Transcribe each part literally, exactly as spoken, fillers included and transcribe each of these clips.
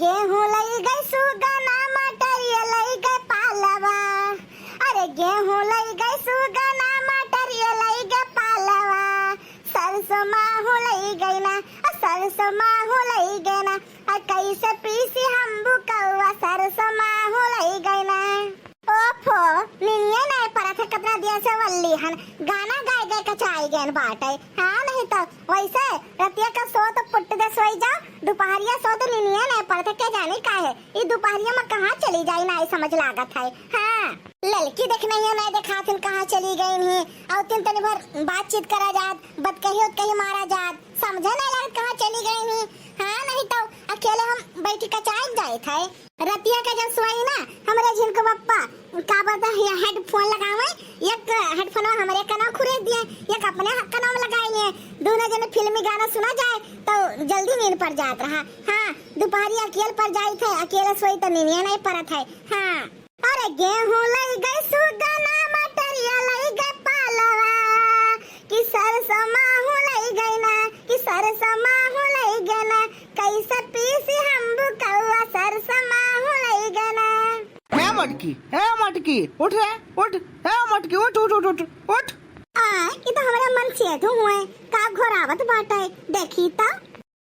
गेहूं लई गई सुगना, मटरिया लई गई पालवा। अरे गेहूं लई गई सुगना, मटरिया लई गई पालवा। सरसों माहू लई गई ना, आ सरसों माहू लई गई ना। आ कैसे पीसी हम बुकौआ, सरसों माहू लई गई ना। ओफो, निनिये नाय परत है, कितना दिन से वल्ली हन, गाना गाय गाय कचाई गयन बाटे। हाँ, नहीं तो वैसे रतिया का सो तो पुट दे सोई जाओ, दुपहरिया सो तो निनिये नाय परत है, के जानी काहे ई दुपहरिया में कहाँ चली जाई, नाय समझ लागत है। हाँ, ललकी देख नहीं है, नाय देखात हन कहाँ चली गई नहीं, और तीन तनी भर बातचीत करा जात, बतकही उतकही मारा जात, समझे नाय लागत कहाँ चली गई नहीं। हाँ, नहीं तो अकेले हम बैठी कचाई जाए थे। रतिया के जब सोई ना, हमरे झिनको बप्पा, का बोलता है, ये headphone लगावे, एक headphone हमरे कनवा खुरे दिए, एक अपने कनवा में लगाई लिए, दोनों जने फिल्मी गाना सुना जाए, तो जल्दी नींद पड़ जात रहा। हाँ, दुपहरी अकेल पड़ जाई थे, अकेले सोई तो नींद नहीं पड़त है। हाँ, अरे गेहूं लई गई सुगना, मटरिया लई गई पालवा, कि सरसों माहू लई गई ना, कि सरसों माहू लई गई ना, कैसे पीसी हम बुकौआ, सरसों माहू लई गई ना। हे मटकी, हे मटकी, उठ रे, उठ, हे मटकी, उठ, उठ, उठ, उठ, उठ। आ, ई तो हमरा मन से तू हुए, का घोरावत बाटे, देखी तो।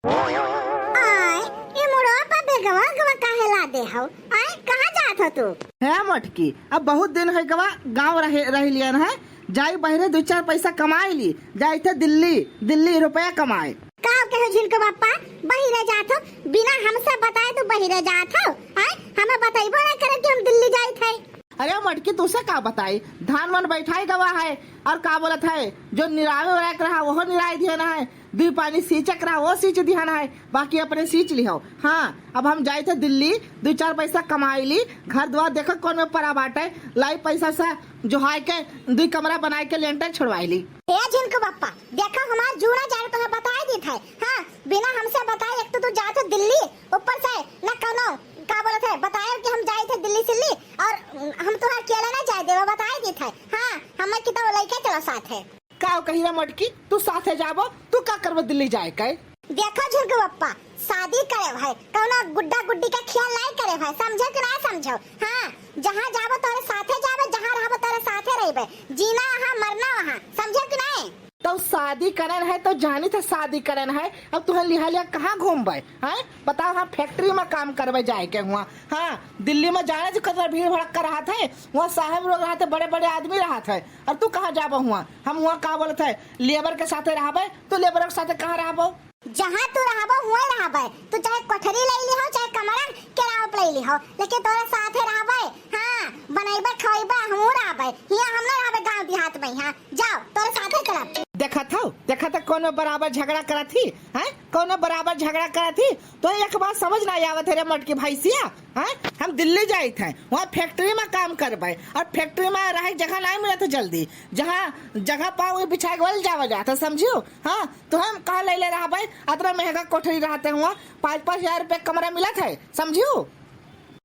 आय, ई मुड़वा पर बेगवा गवा काहे लादे हौ? आय, कहाँ जात हो तू? हे मटकी, अब बहुत दिन है गवा गाँव रहे, रह लियन है, जाई बहरे दो चार पैसा कमाई ली, जाई थे दिल्ली, दिल्ली रुपया कमाए। का कहे झिनको बप्पा, बहिरे जात हो, बिना हमसे बताए तू बहिरे जात हो? आय, हमें बतैबो ना करे कि हम दिल्ली जाई थे। अरे मटकी, तुसे का बताई, धान मन बैठाई गवा है, और का बोलत है, जो निरावे वाला रहा, वो निराई दिया ना है, दुई पानी सींचे के रहा, वो सींच दिहन है, बाकी अपने सींच लिहो। हाँ, अब हम जाई थे दिल्ली, दो चार पैसा कमाई ली, घर द्वार देखो कौन में पड़ा बाटे, लाई पैसा से जोहाई के दुई कमरा बनाई के लेंटर छोड़वाई ली। ए झिनको बप्पा, देखो हमार जूना जान तुम्हें बताई दी थे। हाँ, बिना हमसे बताए एक तो तू जात हो दिल्ली, ऊपर से न कौनो का बोलत है, बताए कि हम जाई थे दिल्ली सिल्ली, और हम तुम्हें अकेले ना जाए देवे, बताई दी थे। हाँ, हमें कितना लइके चलो साथ है। का कही रे मटकी, तू साथे जाबो, तू का करबो दिल्ली जाए के? देखो झिनको बप्पा, शादी करे भाई, कौनो गुड्डा गुड्डी का ख्याल नहीं करे भाई, समझो कि नहीं समझो? हाँ, जहाँ जाबो तोरे साथे जाबे, जहाँ रहबो तोरे साथे रहबे, जीना यहाँ मरना वहाँ, समझो कि नहीं? तो शादी करन है तो जानी थे शादी करन है, अब तुहे लिहा लिहा कहाँ घूमबे? हैं, बताओ, हम factory में काम करबे जाए के हुआ। हाँ, दिल्ली में जाने जो कितना भीड़ भड़क्का रहत है, वहाँ साहब लोग रहत है, बड़े बड़े आदमी रहत है, और तू कहाँ जाबो हुआ? हम हुआ का बोलत है, labour के साथे रहबे, तू labour के साथे कहाँ रहबो? जहाँ तू रहबो, हुआ रहबे, तू चाहे कोठरी ले लिहो, चाहे कमरा किराया पे ले लिहो, लेकिन तोरे साथे रहबे। हाँ, बनैबे, खवैबे, हमहू रहबे, हियाँ हम ना रहबे गाँव देहात में, हाँ, जाओ, तोरे साथे चलब। देखत हौ, देखत हौ, कौनो बराबर झगड़ा करत ही, हैं? कौनो बराबर झगड़ा करत ही? तो एक बात समझ ना आवत है रे मटकी भैंसिया, हैं? हम दिल्ली जाइत हैं, वहाँ factory में काम करबे, और factory में रहे जगह नहीं मिलत है जल्दी, जहाँ जगह पाओ वही बिछाए के वही जावा जात है, समझियो? हाँ, तो हम कहाँ ले ले रहबे? अतना महंगा कोठरी रहत है, वहाँ पाँच पाँच हजार रुपया कमरा मिलत है, समझियो?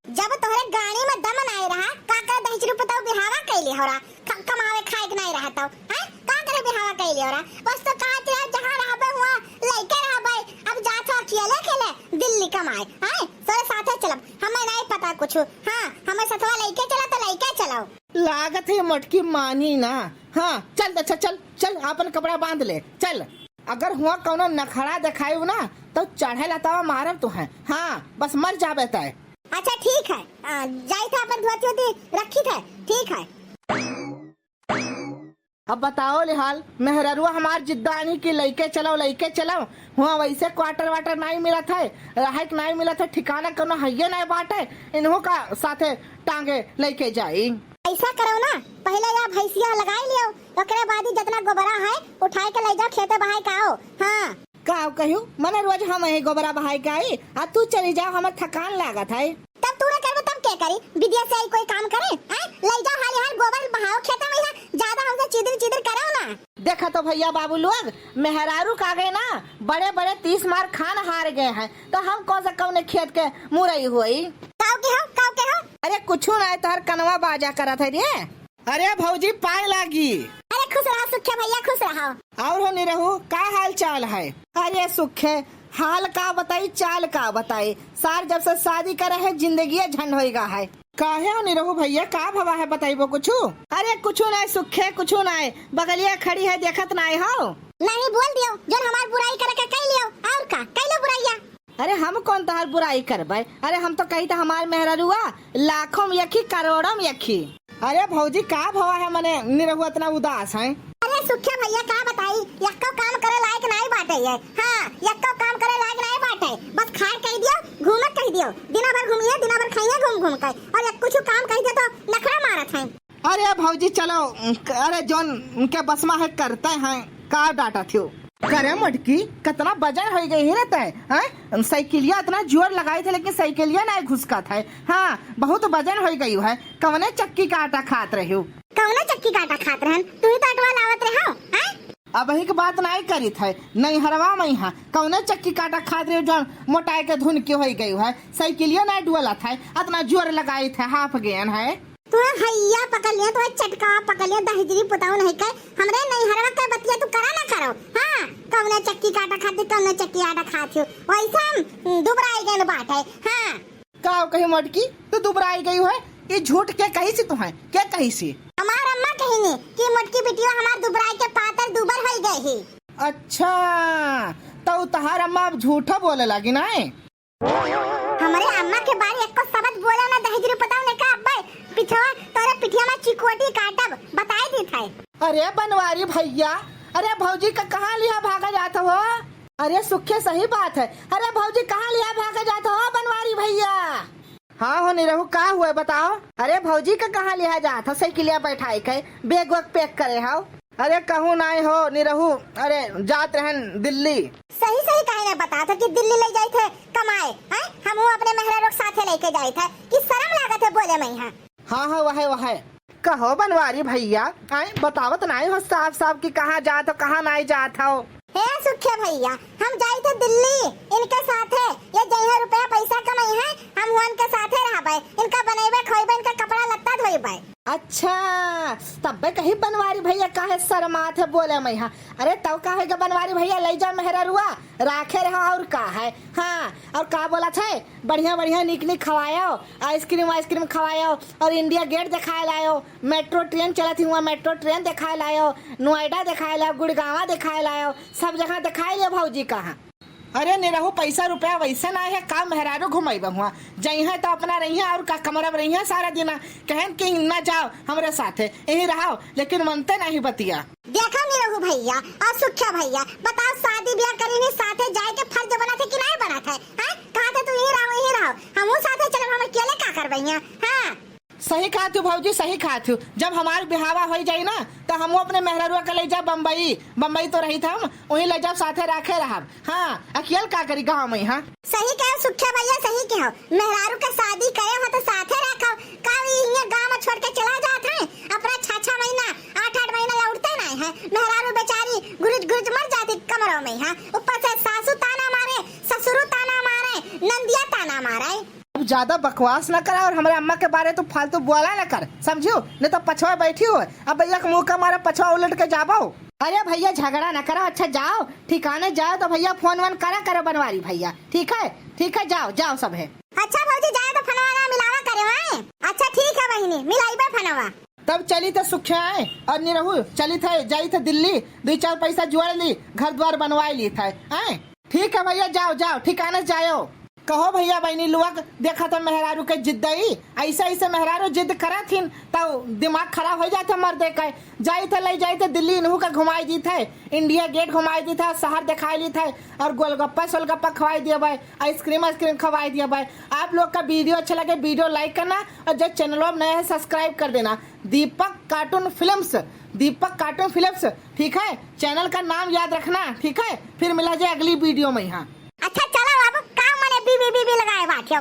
जब तोहरे गाड़ी में दम नाय रहा, का करे दहिजरू पतोह बिहावा कैली हो रहा? ख-, कमावे खाए के नाय रहा तो, हैं? का करे बिहावा कैली हो रहा? बस तो कहा कि जहाँ रहबे हुआ लइके रहबे, अब जात हो अकेले अकेले दिल्ली कमाए, हैं? तोरे साथे चलब, हमें नाय पता कुछ। हाँ, हमें सथवा लइके चला तो लइके चलाओ। लागत है मटकी मानी ना। हाँ, चल, अच्छा, चल, चल, आपन कपड़ा बांध ले, चल। अगर हुआ कौनो नखड़ा देखाइब ना, तो चढ़े लतावा मारब तुहे। हाँ, बस मर जाबे तय। अच्छा, ठीक है, आ, जाई थे अपन धोती वोती रखी थे, ठीक है। अब बताओ लिहाल, मेहररुआ हमार जिद्दानी की लइके चलो, लइके चलो। हुआ वैसे quarter वाटर नाई मिलत है, रहे के नाई मिलत है, ठिकाना कौनो हइये नाई बाटे, इन्हों का साथे टांगे लइके जाई। ऐसा करो ना, पहले या भैंसिया लगाई लियो, ओकरे बाद ही जितना गोबरा है, उठाए के ले जाओ खेते बहाए के आओ। हाँ। का कहियो, मने रोज हम यही गोबरा बहाए के आई, आ तू चली जाओ, हमें थकान लागत है। तब तू ना करबो, तब के करी? विदेश से आई कोई काम करे? हैं? ले जाओ हाली हाल गोबर बहाओ खेते में, यहाँ ज्यादा हमसे चिदिर चिदिर करो ना। देखा तो भैया बाबू लोग, मेहरारू का गए ना, बड़े बड़े तीस मार खान हार गए हैं, तो हम कौन सा कौने खेत के मुरई होई? काऊ के हो, काऊ के हो? अरे कुछू ना, तोहर कनवा बाजा करत है रे। अरे भौजी, पाए लागी। अरे खुश रहा सुखे भैया, खुश रहा। और हो निरहू, का हाल चाल है? अरे सुखे, हाल का बताई, चाल का बताई, सार जब से शादी करे है, जिंदगिये झंड होइगा है। काहे हो निरहू भइया, का भवा है, बताइबो कुछु? अरे कुछु नाय सुखे, कुछु नाय, बगलिया खड़ी है, देखत नाय हो। नहीं बोल दियो, जोन हमार बुराई करे के कह लियो, और का, कह लो बुराइया। अरे हम कौन तहार बुराई करबै? अरे हम तो कही था हमार मेहररुआ लाखों में यखी, करोड़ों में यखी। अरे भौजी, का भवा है, मने निरहू इतना उदास है? अरे सुखिया भइया, का बताई, यक्को काम करे लायक नाई बाटे ये। हाँ, यक्को काम करे लायक नाई बाटे, बस खाए कह दियो, घूमे कह दियो, दिना भर घूमिए, दिना भर खाइए घूम घूम के, और एक कुछ काम कह दियो तो नखरा मारत है। अरे भौजी चलो, अरे जोन उनके बस में है करते हैं, का डांटा थियो। करे मोटकी, कितना वजन हो गई है रे तै, हैं? साइकिलिया इतना जोर लगाई थे, लेकिन साइकिलिया ना घुसका था। हाँ, बहुत वजन हो गई है। कवने चक्की का आटा खात रहे हो? कवने चक्की का आटा खात रहन? तू ही तो अटवा लावत रहे हो, हैं? अब ही के बात नाई करी थे, नैहरवा में यहाँ कवने चक्की का आटा खात रहे हो, जो मोटाई के धुन की हो गई है? साइकिलिया ना डुअला था, इतना जोर लगाई थे, हाफ गेन है। तोहे भइया पकड़ लिया, तोहे चटका पकड़ लिया, दहिजरी पुताऊ नहीं के, हमरे नैहरवा के बतिया तू करा ना करो। हाँ, कौने चक्की का आटा खाती, कौने चक्की आटा खाती हो, वैसे हम दुबराई गए बाटे। हाँ। का कही मोटकी, तू दुबराई गई है? ये झूठ के कही सी तुम्हें, क्या कही सी? हमार अम्मा कही ने कि मोटकी बिटिया हमार दुबराई के पातर दुबर हो गए ही। अच्छा, तो तहार अम्मा अब झूठा बोले लागी ना है? हमरे अम्मा के बारे एको शब्द बोला ना, दहेजरू पुताऊ ने का अब्बे पिछवा तोरे पिठिया में चिकोटी काटब, बताई दी था। अरे बनवारी भइया, अरे भौजी का कहाँ लिहा भागा जात हो? अरे सुखे सही बात है, अरे भौजी कहाँ लिहा भागा जात हो बनवारी भइया? हाँ हो निरहू, का हुआ बताओ? अरे भौजी का कहाँ लिहा जात हो, साइकिलिया बैठाई के बैग वैग पैक करे हो? अरे कहूँ नाई हो निरहू, अरे जात रहन दिल्ली। सही सही काहे ना बता था कि दिल्ली ले जाई थे कमाए, हैं? हम हूँ अपने मेहरारू के साथे लेके जाई थे कि शर्म लागत है बोले में यहाँ। हाँ हाँ, वहे वहे। कहो बनवारी भइया, आए बतावत नाई हो साफ साफ कि कहाँ जात हो, कहाँ नाई जात हो। हे सुखे भइया, हम जाई थे दिल्ली इनके साथे, ये जइहे रुपया पैसा कमाई है, हम हुआ इनके साथे रहबे, इनका बनैबे खोइबे, इनका कपड़ा लत्ता धोइबे। अच्छा, तब्बे कही बनवारी भइया काहे शर्मात है बोले में यहाँ। अरे तब का है बनवारी भइया, ले जा मेहररुआ, राखे रहो और का है। हाँ, और का बोला थे, बढ़िया बढ़िया निक निक खवायो, आइसक्रीम वाइसक्रीम खवायो और इंडिया गेट दिखाए लायो, मेट्रो ट्रेन चलत ही हुआ, मेट्रो ट्रेन दिखाए लायो, नोएडा दिखाए लायो, गुड़गावा दिखाए लायो, सब जगह दिखाए लियो भौजी कहाँ। अरे निरहू, पैसा रुपया वैसे ना है, का मेहरारू घुमाई बहुआ, जइहे तो अपना रहिए और का कमरा में रहिए सारा दिन। कहन कि ना जाओ हमरे साथे, यहीं रहो, लेकिन मनते नहीं बतिया। देखो निरहू भइया और सुखिया भइया, बताओ शादी ब्याह करी नहीं साथे जाए के फर्ज बना थे कि नहीं बना थे, हैं? कहा थे तू यहीं रहो, यहीं रहो, हम साथे चले, हम अकेले का करबे यहाँ? हाँ। सही कहा तू भौजी, सही कहा तू। जब हमार बिहावा होई जाई ना, तो हमहू अपने मेहररुआ के ले जाब बम्बई। बम्बई तो रही था हम, वहीं ले जाब, साथे राखे रहब। हाँ, अकेल का करी गाँव में, हाँ। सही कहो सुखिया भइया, सही कहो। मेहरारू के शादी करे हो तो साथे रखो। का ई इहाँ गाँव में छोड़ के चला जात है? अपना छह छह महीना, आठ आठ महीना लौटते नहीं है। मेहरारू बेचारी गुरुज गुरुज मर जाती कमरों में, हाँ। ऊपर से सासू ताना मारे, ससुरू ताना मारे, नंदिया ताना मारे। अब ज्यादा बकवास ना करा और हमरे अम्मा के बारे तू फालतू बोला ना कर, समझियो? नहीं तो पछवा बैठी हो, अब एक मुक्का मारा पछवा उलट के जाबो। अरे भइया झगड़ा ना करो, अच्छा जाओ ठिकाने जाओ तो भइया फोन वोन करा करो बनवारी भइया, ठीक है? ठीक है, जाओ, जाओ सब है। अच्छा भौजी जाए तो फोनवा ना मिलावा करे हैं। अच्छा ठीक है बहिनी, मिलाइबे फोनवा। तब चली थे सुखे आए और निरहू चली थे, जाई थे दिल्ली, दो चार पैसा जोड़ ली, घर द्वार बनवाई ली थे, आए? ठीक है भइया, जाओ, जाओ, ठिकाने जाओ। कहो भइया बहिनी लोग, देखा तो मेहरारू के जिद्दई, ऐसे ऐसे मेहरारू जिद करत हिन, तो दिमाग खराब हो जात है मर्दे के। जाई थे, ले जाई थे दिल्ली, इनहू का घुमाई दी थे, इंडिया गेट घुमाई दी थे, शहर दिखाई ली थे, और गोलगप्पा सोलगप्पा खवाई दिए भाई, आइसक्रीम आइसक्रीम खवाई दिए भाई। आप लोग का वीडियो अच्छा लगे, वीडियो लाइक करना, और जो चैनल में नया है सब्सक्राइब कर देना। दीपक कार्टून फिल्म्स, दीपक कार्टून फिल्म्स, ठीक है, चैनल का नाम याद रखना, ठीक है। फिर मिला जाए अगली वीडियो में यहाँ। अच्छा चलो बाबू, का मने बीबी बीबी लगाए बाटियो।